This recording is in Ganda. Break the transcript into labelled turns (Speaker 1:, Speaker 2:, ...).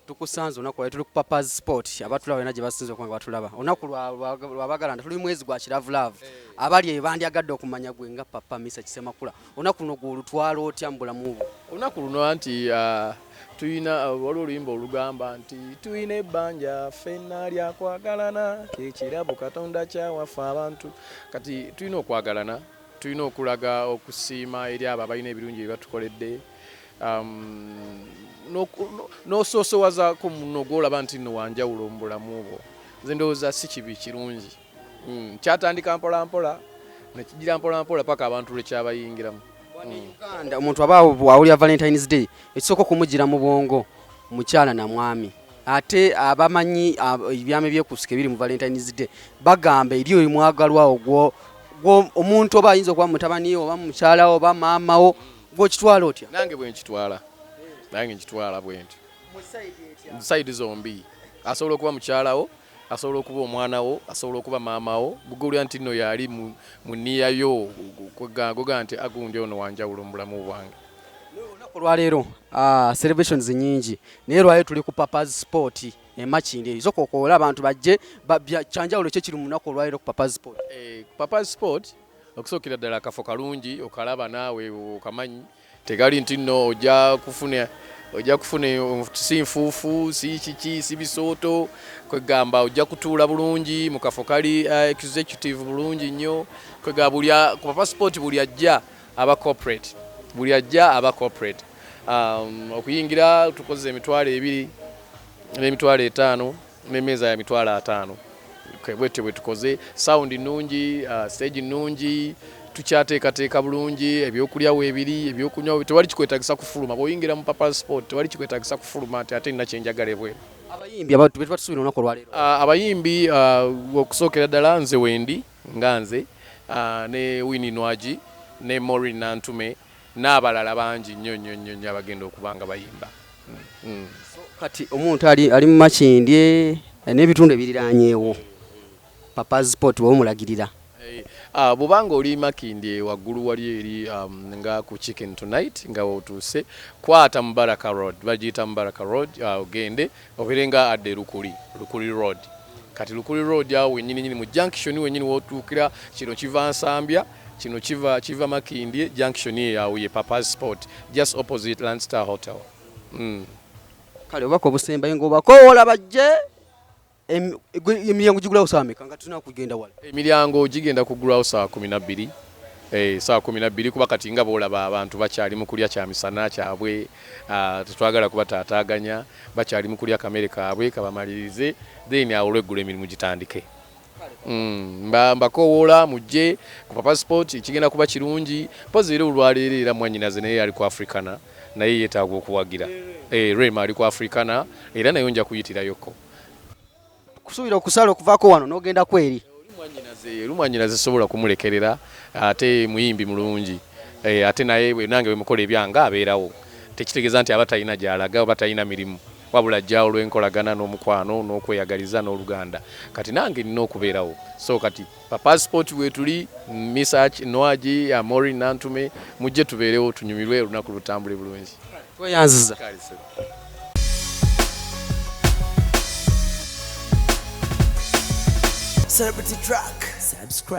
Speaker 1: Tukusanze olunaku lwali tuli ku Papa's Spot, abatulaba yona gye basinze okuba nga batulaba olunaku lwabagalanda, tuli mwezi gwa kiravulaavu. Abali eyo bandyagadde okumanya gwe nga Papa Misa Kisemakula, olunaku luno gwolutwala otya mu bulamu bwo?
Speaker 2: Olunaku luno anti tuyina waliwo oluyimba olugamba nti tuyina ebbanja ffenna lyakwagalana, kyekirabo Katonda kyawaffe abantu. Kati tulina okwagalana, tulina okulaga okusiima eri abo abalina ebirungi bye batukoledde, n'osoosowazaako muno gw'olaba nti nno wanjawulo mu bulamu bwo. Nze ndowooza si kibi, kirungi. Kyatandika mpola mpola nekigira mpola mpola paka abantu lwe kyabayingiramu.
Speaker 1: Uganda omuntu aba awulira Valentine's Day, ekisooka okumugira mu bwongo mukyala na mwami, ate abamanyi ebyama ebyekusika ebiri mu Valentine's Day bagamba eri oyo mwagalwawo gwo omuntu oba ayinza okuba mutabani oba mukyala oba maama wo, gw'okitwala otya?
Speaker 2: Nange bwe nkitwala, nange nkitwala bwe ntyo side zombi. Asobola okuba mukyalawo, asobola okuba omwana wo, asobola okuba maama wo, gugulya nti nno yali mu nniya yo, goga nti agundi ono wanjawulo mu bulamu bwange.
Speaker 1: Olunaku olwaleero celebrations nyingi, naye lwaleero tuli ku Papa's Spot e Makindye. Sooka okoola abantu bajje, kyanjawulo ki ekiri mu lunaku olwaleero ku Papa's Spot?
Speaker 2: Papa's Spot okusookera ddala akafo kalungi, okalaba naawe okamanyi, tegali nti nno ojja kufuna si nfuufu, si kiki, si bisooto, kwegamba ojja kutuula bulungi mu kafo kali executive bulungi nnyo. Kwegamba ku Papa Spot buli ajja aba corporate, buli ajja aba corporate. Okuyingira tukoze 20,000 n'emitwalo 50 n'emmeeza ya 50,000. Bwetyo bwe tukoze. Sound nnungi, stage nnungi, tukyateekateeka bulungi, ebyokulya weebiri, ebyokunywa, tewali kikwetagisa kufuluma. Bw'oyingira mu Papa Spot tewali kikwetagisa kufuluma nti ate nina kyenjagala ebweru.
Speaker 1: Abayimbi abantu be tuba tusuubira olunaku olwaleero?
Speaker 2: Abayimbi okusookera ddala nze wendi nga nze, ne Winnie Nwagi ne Maureen Nantume n'abalala bangi nnyo nnyo nnyo nnyo abagenda okuba nga bayimba.
Speaker 1: So, kati omuntu ali mu Makindye n'ebitundu ebiriranyeewo, Papa's Spot wowe omulagirira?
Speaker 2: Bw'obanga oli Makindye waggulu wali eri nga ku Chicken Tonight nga otuuse, kwata Mubaraka Road, bagiyita Mubaraka Road, ogende obeere nga adda Lukuli, Lukuli Road. Kati Lukuli Road awo wennyini nyini mu junction wennyini w'otuukira, kino kiva Nsambya, kino kiva Makindye, junction eyo awo ye Papa's Spot, just opposite Landstar Hotel.
Speaker 1: Kale obubaka obusembayo ng'obakoowola bajje, emiryango gigulawo ssaawa mmeka nga tulina kugenda wala?
Speaker 2: Emiryango gigenda kugulwawo ssaawa 12. Ssaawa 12, kuba kati nga bw'olaba abantu bakyali mu kulya kyamisana kyabwe, tetwagala kubataataaganya, bakyali mu kulya kamere kaabwe kabamalirize, then awo olweggulo emirimu gitandike. Mbakoowoola mujje ku Papa Spot, kigenda kuba kirungi. Mpozi era olwaleero era mwannyinaze naye ali ku Africana, naye yeetaaga okuwagira. Rema ali ku Africana era naye nja kuyitirayoko.
Speaker 1: Kusuubira okusala okuvaako wano n'ogenda kweri?
Speaker 2: Oli mwannyinaze sobola kumulekerera, ate muyimbi mulungi. Ate naye nange bwe mukola ebyange abeerawo. Tekitegeeza nti aba talina gy'alaga oba talina mirimu, wabula ajja olw'enkolagana n'omukwano n'okweyagaliza n'oluganda. Kati nange nina okubeerawo. So kati Papa Spot weetuli, Misach Nwagi, Maureen Nantume, mujje tubeerewo tunyumirwe olunaku lutambule bulungi.
Speaker 1: Tweyanziza.
Speaker 3: Celebrity Track. Subscribe.